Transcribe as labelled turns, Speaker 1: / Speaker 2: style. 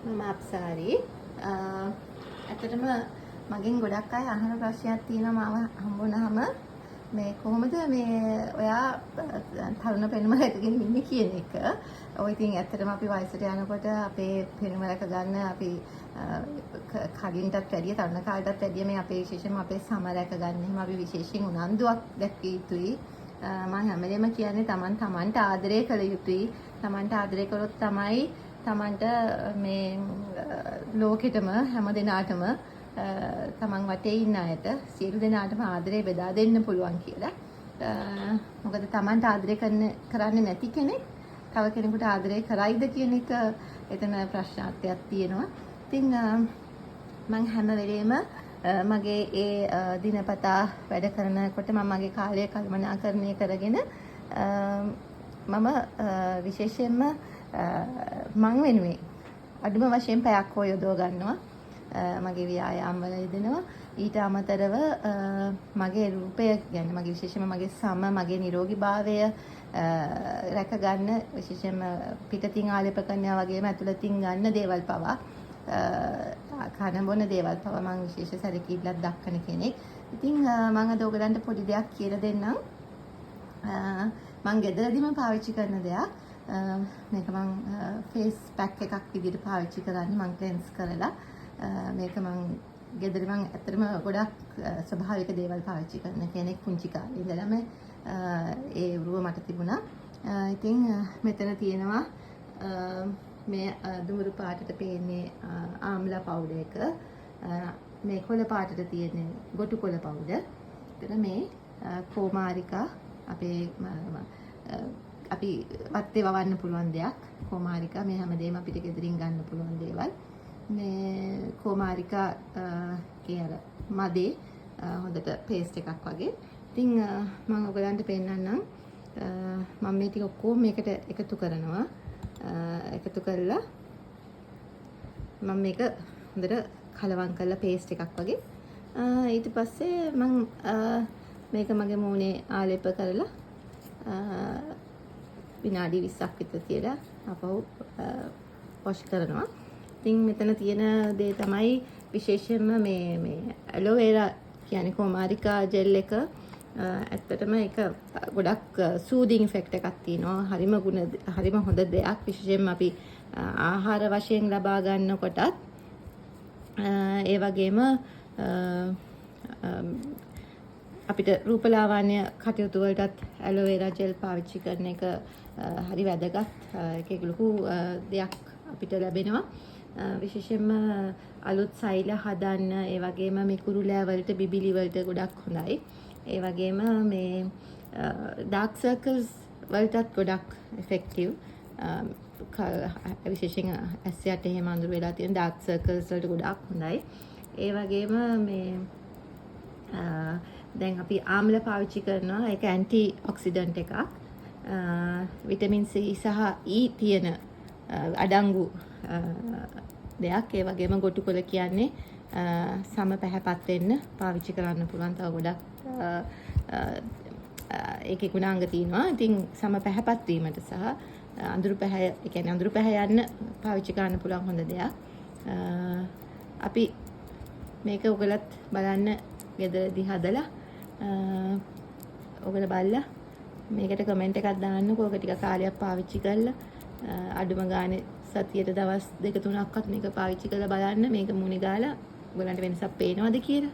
Speaker 1: මම අප්සාරි. ඇත්තටම මගෙන් ගොඩක් අය අහන ප්‍රශ්නයක් තියෙනවා මාව හම්බුනහම, මේ කොහොමද මේ ඔයා තරුණ පෙනුම රැකගෙන ඉන්නේ කියන එක. ඔය ඉතින් ඇත්තටම අපි වයසට යනකොට අපේ පෙනුම රැක ගන්න අපි කලින්ටත් වැඩිය, තරුණ කාලටත් වැඩිය මේ අපේ විශේෂයෙන්ම අපේ සම රැක ගන්න එහෙම අපි විශේෂයෙන් උනන්දුවක් දැක්විය යුතුයි. මම හැම වෙලේම කියන්නේ තමන් තමන්ට ආදරය කළ යුතුයි. තමන්ට ආදරය කරොත් තමයි තමන්ට මේ ලෝකෙටම, හැම දෙනාටම, තමන් වටේ ඉන්න අයට සියලු දෙනාටම ආදරය බෙදා දෙන්න පුළුවන් කියලා. මොකද තමන්ට ආදරය කරන්නේ නැති කෙනෙක් තව කෙනෙකුට ආදරය කරයිද කියන එක එතන ප්‍රශ්නාර්ථයක් තියෙනවා. ඉතින් මං හැම වෙලේම මගේ ඒ දිනපතා වැඩ කරනකොට මම මගේ කාලය කළමනාකරණය කරගෙන මම විශේෂයෙන්ම මං වෙනුවෙන් අඩුම වශයෙන් පැයක් හෝ යොදව ගන්නවා. මගේ ව්‍යායාම් වල යෙදෙනවා. ඊට අමතරව මගේ රූපය ගැන, මගේ විශේෂයෙන්ම මගේ සම, මගේ නිරෝගීභාවය රැක ගන්න, විශේෂයෙන්ම පිටතින් ආලේප කරනවා වගේම ඇතුළතින් ගන්න දේවල් පවා, කන බොන දේවල් පවා මං විශේෂ සැලකිල්ලක් දක්වන කෙනෙක්. ඉතින් මං අද ඔයගලන්ට පොඩි දෙයක් කියලා දෙන්නම්. මං ගෙදරදිම පාවිච්චි කරන දෙයක්. මේක මං ෆේස් පැක් එකක් විදිහට පාවිච්චි කරන්නේ මං ක්ලෙන්ස් කරලා. මේක මං ගෙදර, මං ඇත්තටම ගොඩක් ස්වභාවික දේවල් පාවිච්චි කරන කෙනෙක්. පුංචි කාලේ ඉඳලම ඒ උරුව මට තිබුණා. ඉතින් මෙතන තියෙනවා මේ දුඹුරු පාටට පේන්නේ ආම්ලා පවුඩර් එක. මේ කොළ පාටට තියෙන්නේ ගොටු කොළ පවුඩර්. එතන මේ කෝමාරිකා, අපේ අපි වත්තේ වවන්න පුළුවන් දෙයක්. කෝමාරිකා, මේ හැමදේම අපිට ගෙදරින් ගන්න පුළුවන් දේවල්. මේ කෝමාරිකා ඒ අර මදේ හොඳට පේස්ට් එකක් වගේ. ඉතින් මම ඔයගලන්ට පෙන්නන්නම්. මම මේ ටික ඔක්කොම මේකට එකතු කරනවා. එකතු කරලා මම මේක හොඳට කලවම් කරලා පේස්ට් එකක් වගේ. ඊට පස්සේ මං මේක මගේ මූණේ ආලේප කරලා විනාඩි 20ක් විතර තියලා ආපහු වොෂ් කරනවා. ඉතින් මෙතන තියෙන දේ තමයි විශේෂයෙන්ම මේ මේ ඇලෝවේරා කියන්නේ කොමාරිකා ජෙල් එක. ඇත්තටම ඒක ගොඩක් සූදිං ඉෆෙක්ට් එකක් තියෙනවා. හරිම ගුණ, හරිම හොඳ දෙයක්. විශේෂයෙන්ම අපි ආහාර වශයෙන් ලබා ගන්නකොටත්, ඒ වගේම අපිට රූපලාවන්‍ය කටයුතු වලටත් ඇලෝවේරා ජෙල් පාවිච්චි කරන එක හරි වැදගත්. ඒකේ ලොකු දෙයක් අපිට ලැබෙනවා. විශේෂයෙන්ම අලුත් සෛල හදන්න, ඒ වගේම මේ කුරුලෑ වලට, බිබිලි වලට ගොඩක් හොඳයි. ඒ වගේම මේ ඩාර්ක් සර්කල්ස් වලටත් ගොඩක් එෆෙක්ටිව්. විශේෂයෙන් ඇස් යට එහෙම අඳුර වෙලා තියෙන ඩාර්ක් සර්කල්ස් වලට ගොඩක් හොඳයි. ඒ වගේම මේ දැන් අපි ආම්ල පාවිච්චි කරනවා. ඒක ඇන්ටි ඔක්සිඩන්ට් එකක්. විටමින් C සහ E තියෙන අඩංගු දෙයක්. ඒ වගේම ගොටු කොළ කියන්නේ සම පැහැපත් වෙන්න පාවිච්චි කරන්න පුළුවන්. තව ගොඩක් ඒකේ ගුණාංග තියෙනවා. ඉතින් සම පැහැපත් වීමට සහ අඳුරු පැහැ, ඒ කියන්නේ අඳුරු පැහැ යන්න පාවිච්චි කරන්න පුළුවන් හොඳ දෙයක්. අපි මේක ඔයගලත් බලන්න ගෙදරදී හදලා. ඔයගොල්ලෝ බලලා මේකට කමෙන්ට් එකක් දාන්නකෝ. ඔක ටික කාලයක් පාවිච්චි කරලා, අඩුම ගානේ සතියට දවස් දෙක තුනක්වත් මේක පාවිච්චි කරලා බලන්න. මේක මූණේ ගාලා ඔයගලන්ට වෙනසක් පේනවද කියලා.